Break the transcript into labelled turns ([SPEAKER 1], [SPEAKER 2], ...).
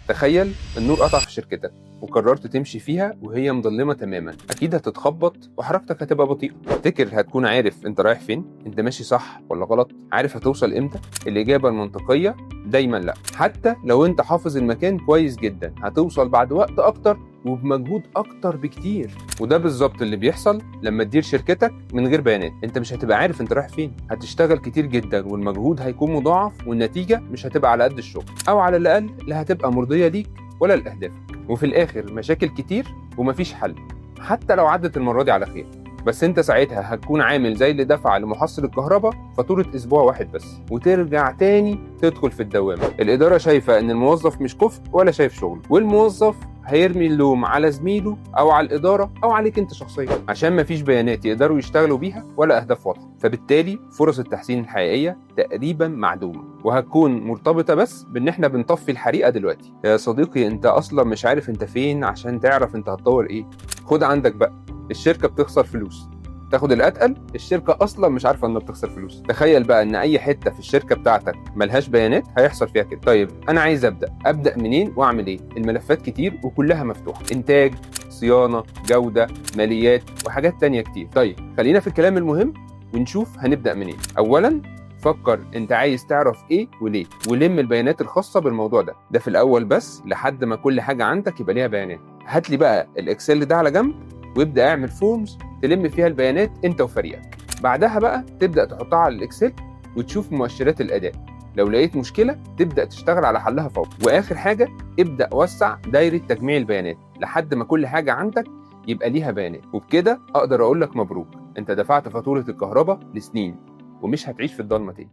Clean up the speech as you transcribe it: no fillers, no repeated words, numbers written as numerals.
[SPEAKER 1] تخيل النور قطع في شركتك وقررت تمشي فيها وهي مظلمة تماما، اكيد هتتخبط وحركتك هتبقى بطيئه. تفتكر هتكون عارف انت رايح فين؟ انت ماشي صح ولا غلط؟ عارف هتوصل امتى؟ الاجابة المنطقية دايما لا. حتى لو انت حافظ المكان كويس جدا هتوصل بعد وقت اكتر وبمجهود اكتر بكتير. وده بالظبط اللي بيحصل لما تدير شركتك من غير بيانات. انت مش هتبقى عارف انت رايح فين، هتشتغل كتير جدا والمجهود هيكون مضاعف والنتيجة مش هتبقى على قد الشغل، او على الاقل لا هتبقى مرضية ليك ولا لاهدافك. وفي الاخر مشاكل كتير ومفيش حل، حتى لو عدت المرة دي على خير. بس انت ساعتها هتكون عامل زي اللي دفع لمحصل الكهرباء فاتورة اسبوع واحد بس، وترجع تاني تدخل في الدوامة. الإدارة شايفة ان الموظف مش كفء ولا شايف شغله، والموظف هيرمي اللوم على زميله او على الإدارة او عليك انت شخصيا، عشان مفيش بيانات يقدروا يشتغلوا بيها ولا اهداف واضحة. فبالتالي فرص التحسين الحقيقية تقريبا معدومة، وهتكون مرتبطة بس بان احنا بنطفي الحريقة دلوقتي. يا صديقي انت اصلا مش عارف انت فين عشان تعرف انت هتطور ايه. خد عندك بقى، الشركة بتخسر فلوس، تاخد الاتقل، الشركة اصلا مش عارفه انها بتخسر فلوس. تخيل بقى ان اي حتة في الشركة بتاعتك ملهاش بيانات هيحصل فيها كده. طيب انا عايز ابدا منين واعمل ايه؟ الملفات كتير وكلها مفتوحة، انتاج، صيانة، جوده، ماليات، وحاجات تانية كتير. طيب خلينا في الكلام المهم ونشوف هنبدا منين. اولا فكر انت عايز تعرف ايه وليه، ولم البيانات الخاصة بالموضوع ده. ده في الاول بس لحد ما كل حاجة عندك يبقى ليها بيانات. هات لي بقى ال Excel ده على جنب وابدا اعمل forms تلم فيها البيانات انت وفريقك. بعدها بقى تبدا تحطها على ال Excel وتشوف مؤشرات الاداء، لو لقيت مشكلة تبدا تشتغل على حلها فورا. واخر حاجة ابدا وسع دايرة تجميع البيانات لحد ما كل حاجة عندك يبقى ليها بيانات. وبكده اقدر اقول لك مبروك، انت دفعت فاتورة الكهرباء لسنين ومش هتعيش في الضلمة تاني.